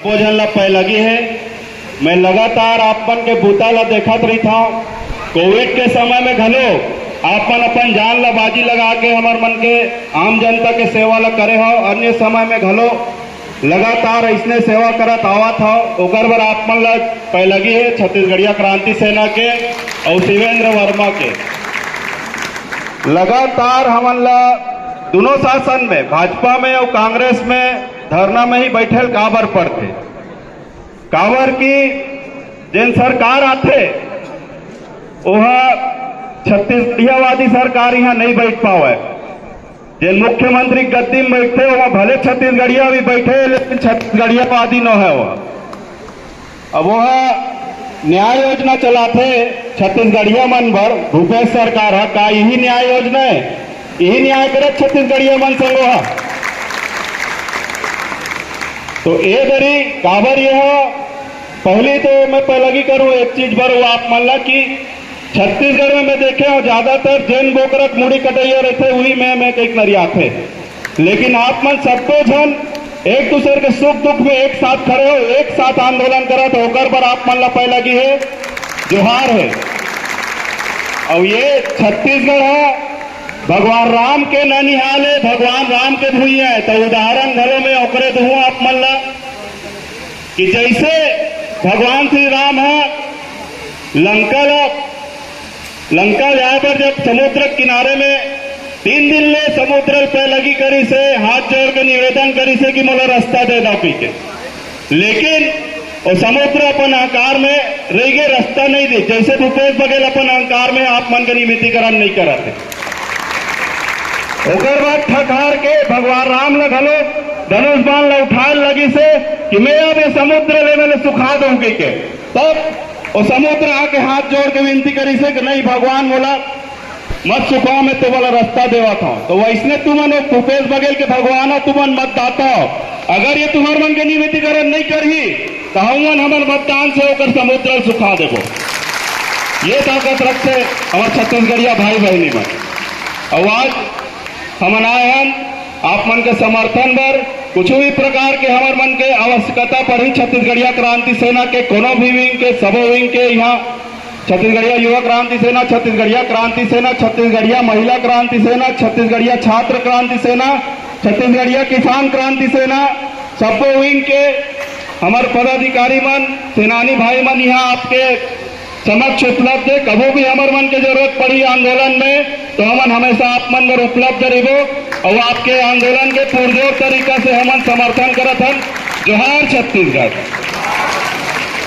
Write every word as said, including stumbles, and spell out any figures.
भोजन ला पै लगी है। मैं लगातार आप मन के बूता ला देखत रहिथव। कोविड के समय में घलो आप मन अपन जान ला बाजी लगा के हमर मन के आम जनता के सेवा ला करे हव। अन्य समय में घलो लगातार अइसने सेवा करत आवत हव, ओकर बर आप मन ला पै लगी है छत्तीसगढ़िया क्रांति सेना के अउ शिवेंद्र वर्मा के। लगातार हमन ला दोनों शासन में, भाजपा में अउ कांग्रेस में, धरना में ही बैठे ल काबर पड़थे? काबर कि जेन सरकार आथे, ओहा छत्तीसगढ़ियावादी सरकार इहाँ नहीं बैठ पावय। जेन मुख्यमंत्री गद्दी में बैठथे, ओमा भले छत्तीसगढ़िया भी बैठे, लेकिन छत्तीसगढ़ियावादी नो है वो। अब वो न्याय योजना चलाथे छत्तीसगढ़िया मन बर भूपेश सरकार ह, का यही न्याय योजना है? यही न्याय करत छत्तीसगढ़िया मन संग वो ह? तो ए दरी काबर ये ह? पहली तो मैं पैलगी करूं एक चीज बर, वो आप मन ला कि छत्तीसगढ़ में मैं देखे हूं, ज्यादातर जेन बोकरा के मुड़ी कटइया रहिथे, उही मैं, मैं कहिके नरियाथे। लेकिन आप मन सब्बो झन एक दूसर के सुख दुख में एक साथ खड़े हो, एक साथ आंदोलन करत हो, ओकर बर आप मन ला पैलगी है, जोहार है। अउ ये छत्तीसगढ़ है, भगवान राम के ननिहाल है, भगवान राम के भुइयां है। तो उदाहरण घलो मैं ओकरे दूं आप मन ला कि जैसे भगवान श्री राम ह लंका ल, लंका जाए बर जब समुद्र किनारे में तीन दिन ले समुद्र ल पैलगी करिस हे, हाथ जोड़ के निवेदन करिस हे कि मोला रास्ता दे दव कहिके, लेकिन वो समुद्र अपन अहंकार में रह गए, रास्ता नहीं दे। जैसे भूपेश बघेल अपन अहंकार में आप मन के निमित्तीकरण नहीं करत हे। ओकर बाद ठठार के भगवान राम ल घलो धनुष बाण ल उठाए लगिस हे कि मैं अब ये समुद्र ले मैं ल सुखा दंव कहिके। तब वो समुद्र आके हाथ जोड़ के विनती करिस हे कि नहीं भगवान, मोला मत सुखाव, मैं तुमन ला रास्ता देवत हंव। तो वैसने तुमन वो भूपेश बघेल के भगवान हो, तुमन मतदाता हो, अगर ये तुंहर मन के निमित्तीकरण नहीं करही, तो हमन हमर मतदान से ओकर समुद्र ल सुखा देबो। ये ताकत रखथे हमर छत्तीसगढ़िया भाई बहिनी मन। अउ आज हमन आए हन आप मन के समर्थन बर। कुछ भी प्रकार के हमर मन के आवश्यकता पड़ही, छत्तीसगढ़िया क्रांति सेना के कोनो भी विंग के, सबो विंग के, यहाँ छत्तीसगढ़िया युवा क्रांति सेना, छत्तीसगढ़िया क्रांति सेना, छत्तीसगढ़िया महिला क्रांति सेना, छत्तीसगढ़िया छात्र क्रांति सेना, छत्तीसगढ़िया किसान क्रांति सेना, सब्बो विंग के हमर पदाधिकारी मन, सेनानी भाई मन यहाँ आपके समक्ष उपलब्ध हे। कभू भी हमर मन के जरूरत पड़ही आंदोलन में, तो हमन हमेशा आप मन बर उपलब्ध रहिबो अउ आपके आंदोलन के पुरजोर तरीका से हमन समर्थन करत हन। जोहार छत्तीसगढ़।